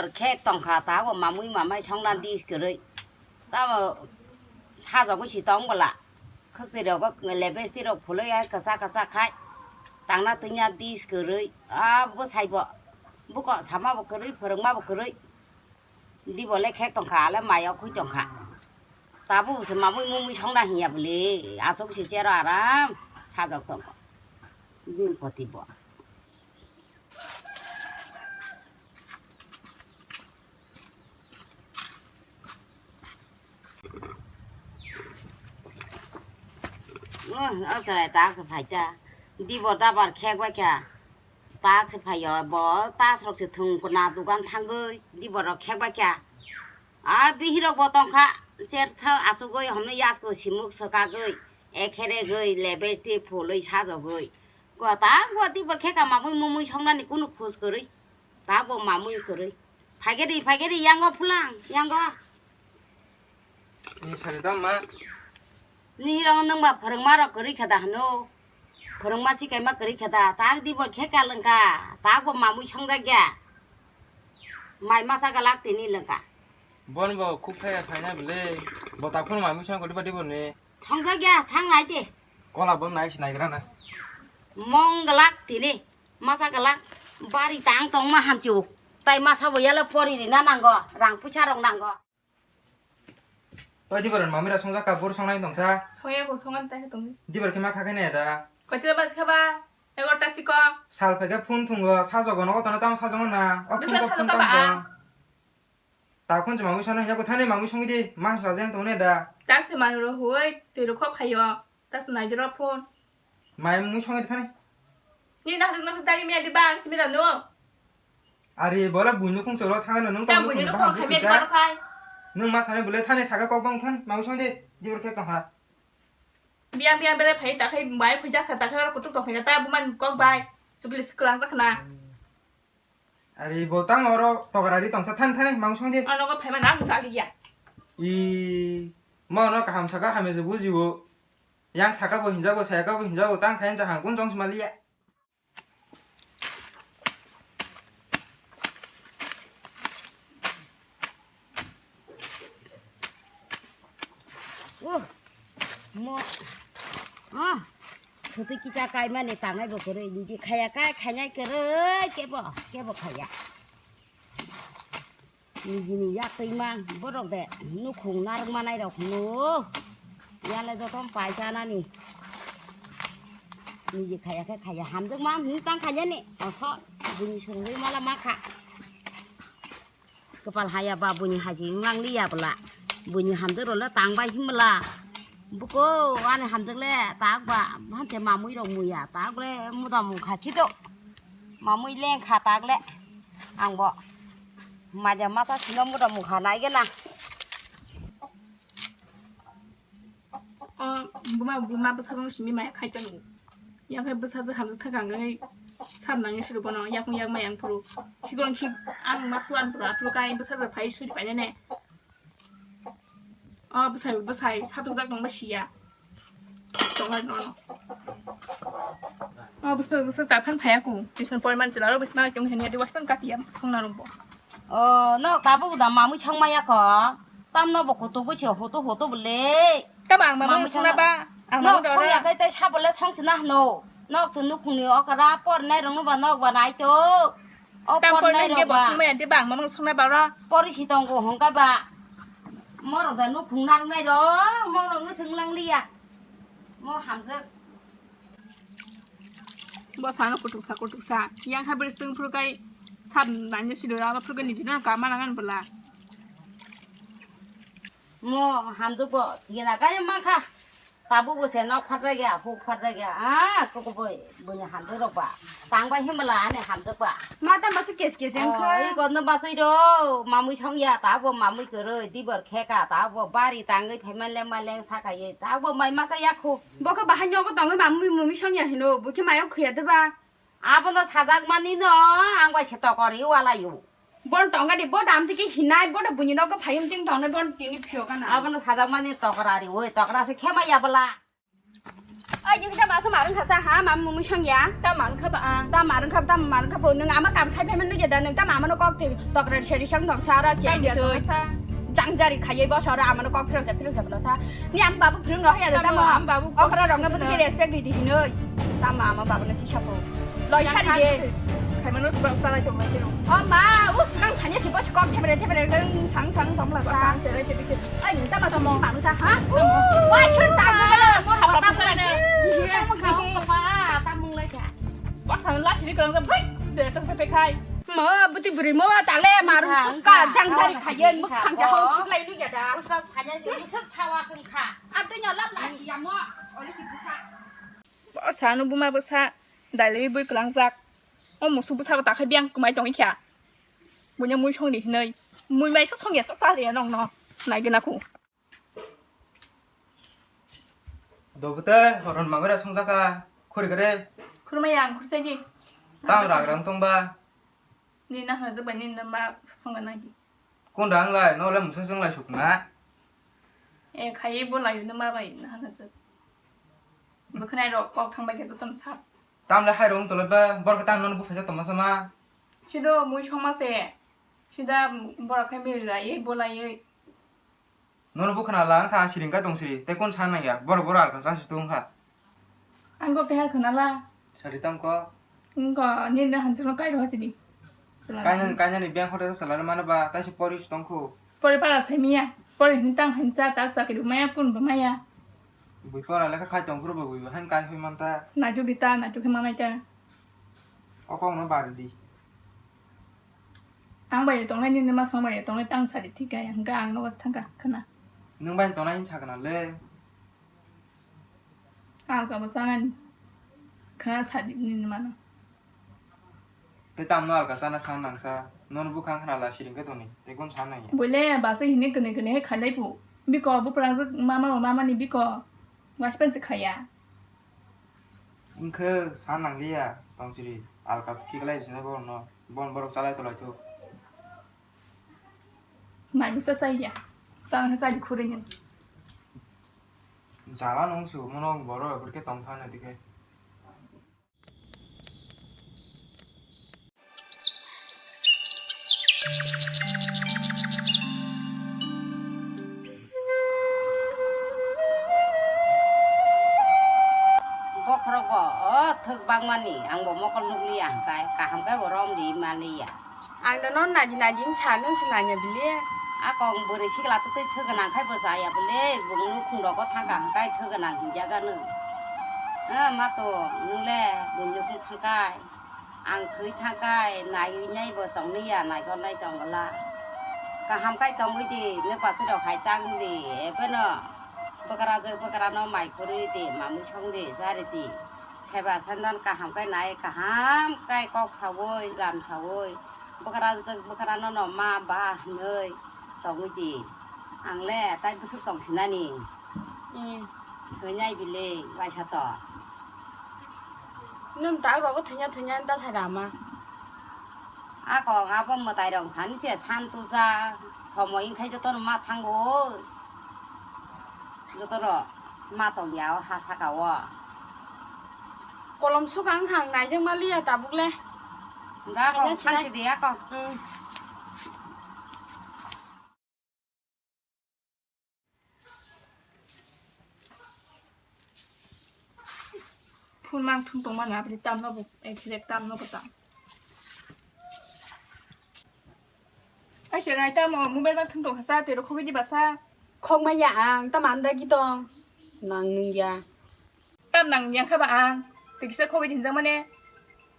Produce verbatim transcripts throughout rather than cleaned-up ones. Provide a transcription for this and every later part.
Khek tongkha, ta bo mamui mamai songna dis kwrwi. Tamo sajagwi si tong bwla. Khwchwirok o lebesti rok phulwi hai kwchak kwchak khai. Tangna twngya dis kwrwi. A bwsai bo. Buko sama bo kwrwi, phwrwngma bo kwrwi. Di bo le khek tongkha, ale mayo khui tongkha. Tabuk se mamui mumui songna hinya bwle. Achuk se chero aram sajak tongkha. Bini poti bo. Oh, oh, chwrai tak se phai ta. Di bo dabar khek bai kha. Tak se phai yo, bo tas rok se thung kona dukan thangwi. Di bo rok khek bai kha. A bihirok bo tongkha, cher cha achugwi homno yasko simuk swkagwi, ekheregwi, lebesti phulwi sajagwi. Go ta go tibor khe ka mamui mumui songnani kunu khus kwrwi. Ta bo mamui kwrwi. Phaigedi, phaigedi, yango phulang, yango. Ni sari da ma. Ni rong nung ba phwrwngma rok kwrwi kha da hwno. Phwrwngma si kaima kwrwi kha da. Tak di bo khe ka lwngka. Tak bo mamui songjak ya. Mai masa ka lak tini lwngka. Bon bo khuk thaya saina bwle. Bo tak phun mamui song kwrwi ba di bo ni. Songjak ya, thang nai de. Kola bon nai sinai gra na. Mong galak tini. Masa galak. Bari tang tong ma hamchu. Tai masa bo yalo pori rina nango. Rang puisa rok nango. Oi, dibar mamira songjak ka bor songnai tongsa. Songya ko songan tai tong. Dibar khe ma kha khe ne da. Koitila ba sikha ba egarota siko. Sal phai khe phone thungo, sajogo nogo tano tamo sajogo na. O phone ko phone tamo. Ta phone se mamui sano hino ko thani mamui songi di. Ma sa jeng tong ne da. Tas te manu ro hoi, te ro kho phayo. Tas nai jero phone. Mai mui songi thani. Ni na hadu na dai mi adi ba simi da no. Ari bola buino khung solo thangano nung. Ta tamo buino khung khung baham khabi se adi ba khai. Nung ma sani bole thani saka kok bang than mau songi de dibor khe tong ha. Biang biang bele phai ta khai bai khuja kha ta khai kutuk tong khai ta buman kok bai. Sukli siklang sakna. Ari bo tang oro tokra ri tongsa than thani mau songi de. Ano ko phai ma nang sa ya. I mo no kaham saka hame je bujibo. Yang saka bo hinjago, sayaka bo hinjago, tang khain jahang kun jong smaliya. Oh, mo, ah, suti kicha kai mani tangai bo kore, niji khaya kai, khainai kere, kebo, kebo khaya. Nijini yak twi mang borok de nukhung narwk manai rok hwnw yale joto pai chanani. Niji khaya khe khaya hamjwk mang hwnwi tang khainani oso bini swrwngwi mala ma kha. Kwpal haya ba buini haji wng lang liya bwla buini hamjwk rok le tang bai himla. Buko ani hamjwk le tak ba hante mamui rok muya tak le muda mukha chido. Mamui leng kha tak le ang bo maja masa sino muda mukha nai gena. O buma buma bwsajwk simi maya khai tong. Yang khai bwsajwk hamjwk thang ang gai sab nang suru bono yakung yak maya ang phuru. Sikon sik ang ma suan phuru aphuru kai bwsajwk phai suri painane. O bwsai bwsai satukjak nang ba siya. Tonga nono. O bwsajwk bwsajwk ta phan phaya ku. Tison poriman chwla ro bwsma kyung henya di waspan katiya song na rung bo. O no tabuk da mamui song maya ko. Tam no bo kutu gwi se hoto hoto bole. Tam ang mamui song na ba. Ang no mamui song ya dora. Kai tai sabole song china hno. Nok chu nukhungni okra pornai rokno ba nok ba nai to. O tam pornai pornai rok ge ba. Bo song maya de bang mamang song na ba ro. Pori si tongo hongka ba. Morok da nukhung narnai rok morok ngi sing lang liya. Mo hamjak. Bo sano kutuksa kutuksa. Yang ha beri sing phuru kai sab nanya sido ra phuru kai ni dino ka mana ngan bela. Mo hamjak bo gina kai mangkha. Tabuk bo se nok pharjak ya, huk pharjak ya. Ah, koko boi, boni hamjak rok ba. Tang bai himla ani hamjak ba. Ma ta masa kes kes. Oh, engkha. I godno basai ro, mamui song ya, ta bo mamui kwrwi, dibor kheka, ta bo bari tangwi phaiman leng ma leng saka ye, ta bo mai masa ya khu. Bo khe bahai nyogo tongwi mamui mumui song ya hino, bo khe mayo khuya de ba. Abono sajak mani no, ang bai se tokori wala yu. Bon tonga di, bo dam tiki hinai, bo da bunyi nogo phayung ting tongnai, bon tini phiyo kana. Abono sajak mani tokra ri, oi, tokra se khema ya bwla. Ai, nini ta masa marung khasa, ha, mam mumui song ya. Ta marung kha ba ang. Ta marung kha, ta marung kha bo, nung ama kam khai phaimani nugya da, nung ta mama no kok thwi, tokra seri song dong sa ra che. Tam ya twi. Tong sa. Jang jari khaiye bo sora ama no kok phirok sa, phirok sa, phirok sa. Ni ama babu phirung no ya da, ta mo. Okra rong no bo respect di di hinoi. Ta mama babu no tisa po. Loi sari de. Khaimano ba salai tong lai keno. O ma, u swkang thanya si bo si kok thepre thepre keng sang sang tong la sa. Ba serai tebi ke. Ai, nini ta ma song si manung sa, ha? Wai, chun ta ko la, mo ta ko la. Iya, ta mung lai kha. Ba san la sini kang sa, bai. Je ta pe khai. Ma, buti buri mo ta le maru suka jang jari khayen, mo khang ja hau chuk lai lu ya da. Uska thanya si, usak sawa sung kha. Abdul ya lam la si ya mo. Oli ki busa. Bo sano buma bwsa dalwi bui kwlangjak. O musuk bwsabo ta khe biyang kwmai tongwi kha. Buino mui songdi hinwi. Mui bai se songya sa sa ya nongno. Naigwna khu. Dobwte horon mangwira songjaka khuri kare. Khurmai ang khursaidi. Tam ragrang tongba. Ni na hwnjak bai ni ma songna nai di. Kunda ang lai, no le musa song lai sukna. E khai bo lai no ma bai na hwnjak. Bwkhnai rok kok thang bai khe joto no sap. Tam le hai rong tole ba, bor khe tam no buphaisa tongma sama. Sido mui songma se. Sida borok khai mili lai, bo lai. Nono bo khna la wngkha, siring kha tong siri, tei kun sa nang ya, borok borok alka sa si tong kha. Ang kok keha khna la. Sari tam ko. Ang ko, nini na hanjak no kai rw sini. Kainani, kainani beng hote sa salai mano ba, tai si pori si tong khu. Pori para sai miya, pori hini tang hansa tak sa kiru maya kun ba maya. Bui pora lekha khai tong khu ro ba bui ba han kai hui man ta. Naituk di ta, naituk khe manai ta. O kok no bari di. Ang bai tongnai nini ma song bai tongnai tang sari thik kaya hwnkhe ang nogo thangkha khna. Nwng bai tongnai hinsa khna le. Ang kabo sanani khna sari nini mano. Tei tamno alka sana sang nangsa. Nono bukhang khna la siring khe tongni. Tei kun sa nang ya. Bole basa hini kene kene he khalai phu. Biko bu prang mama mama ni biko. Waspen se khaya. Wngkhe sa nangliya, tong siri alka khiklai sinai borokno, bon borok chalai tolai thuk. Naibusa chaya, chang khe chadi khurui nini. Jala nung su, mono borok ephor khe tong thani dikhe. Bokhorok bo o thwk bangmani ang bo mokol nukliya hwnkhe kaham khe bo rom ri maliya. Ang nono naidi naidi wngsa nung se nangya bile. A kok bwrwi sikla twtwi thwk gwnang khai bo chaya bile, bung nukhung rogo thangkha hwnkhe thwk gwnang hinjagano. O mato, nung le bung nukhung thangkhai. Ang thwi thangkhai, naiwi naibo tongli ya, naikolnai tongla. Kaham khai tongwi di, nwpasirok hai tang di, epheno bwkrajwk bwkrano mai khurwi di, mamwi song di, chari di. Seba sandan kaham khai nai, kaham khai kok saui, lam saui, bwkrajwk bwkrano no ma ba hinwi tongwi di. Ang le tai bwswk tongsinani. Thwinai bile waisa to. Nwng tak rogo thwina thwina ta sai rama. Ako abo mwtai rok sani se san tuja somoi wngkhai jotono ma thango. Jotono ma tongya o ha saka o. Kolom sukang khang naijak maliya tabuk le. Ga ko khang si de ako. Phone mang thum tong mano, aboni tam no bo, ekhrek tam no bo tam. Ai se nai tamo, mobile mang thum tong kha sa, tero khogwi di ba sa. Khogmaya ang, tamo anda gito. Nang nung ya. Tam nang yang kha ba ang, tei kisa khogwi di hinjak mane.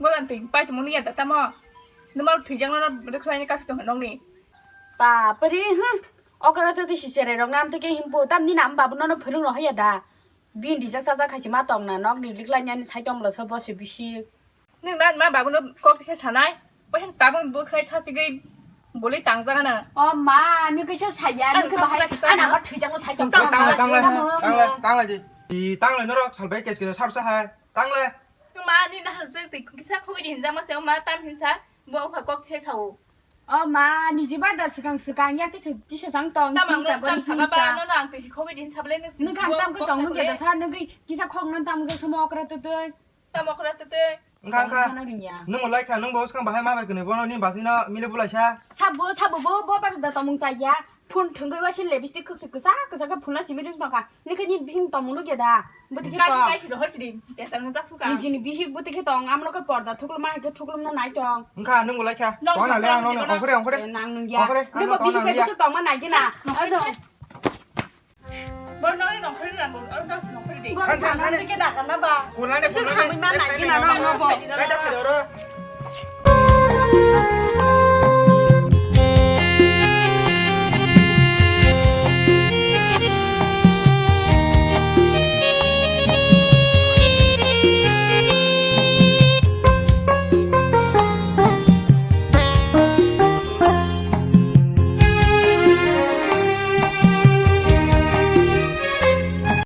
Golan tei pai tongmani ya da tamo. Numa thwijak no rwkhlai ni kasu tong nong ni. Bapre, hmm. Okra to tisi cherai rok nam teke himpo, tam ni nam babu nono phwrwng rok haya da. Bini rijak chajak khai se ma tong na, nok ni rikhlai nani sai tong bwla so bo se bisi. Nwng da ma babu no kok se sanai, bo hen tabuk bo khai sa sigwi bolai tang jaga na. O ma, ni kaisa saya, ni khe bahai, ana ba thwijak no sai tong. Tang lai, tang lai, tang lai, tang lai di. Di tang lai norok sal bai kes kes sar sa hai, tang lai. Ma ni na hal jek ti kisa khoi di hinjak ma se ma tam hinsa, bo kha kok se sao. O ma, niji barda swkang swkang ya tisa tisa chang tong. Tamang hinsa nang boni tam saka hinsa. Ba, no nang tisi khogwi din sablai no. Nung khang tam khe tong nung ya da sa nung kisa khok nang tam jak samo okra tutui. Tam okra tutui. Wngkha, wngkha. Tong phano ringya. Nung lai kha, nung bo swkang bahai ma bai kwnwi bono ni basino mile bulai sa. Sabo, sabo bo, bo barda tomung cha ya. Phone thwngwi wasil le bisti khwk se kwsa kwsa khe phone no simi ring tongkha. Nini khe nini bihik tong mwnuk ya da? Bwtwi khe tong. Kaisa rohor sidi, tesa nang jak suka. Nijini bihik bwtwi khe tong, amro khe porda thukluma hai khe thuklumna nai tong. Wngkha, nung bo lai kha. Nong tong na le ang nong nong ongkhore ongkhore. Nang nung ya. Ongkhore, nung bo bihik bai bisa tong ma nai gina. Ado. Bor nong nong khore nang bor, oro dos nong khore de. Bor sana se ke da kana ba. Kulane, kulane. Su khamwi ma nai gina nong no bo. Kai da phai oro.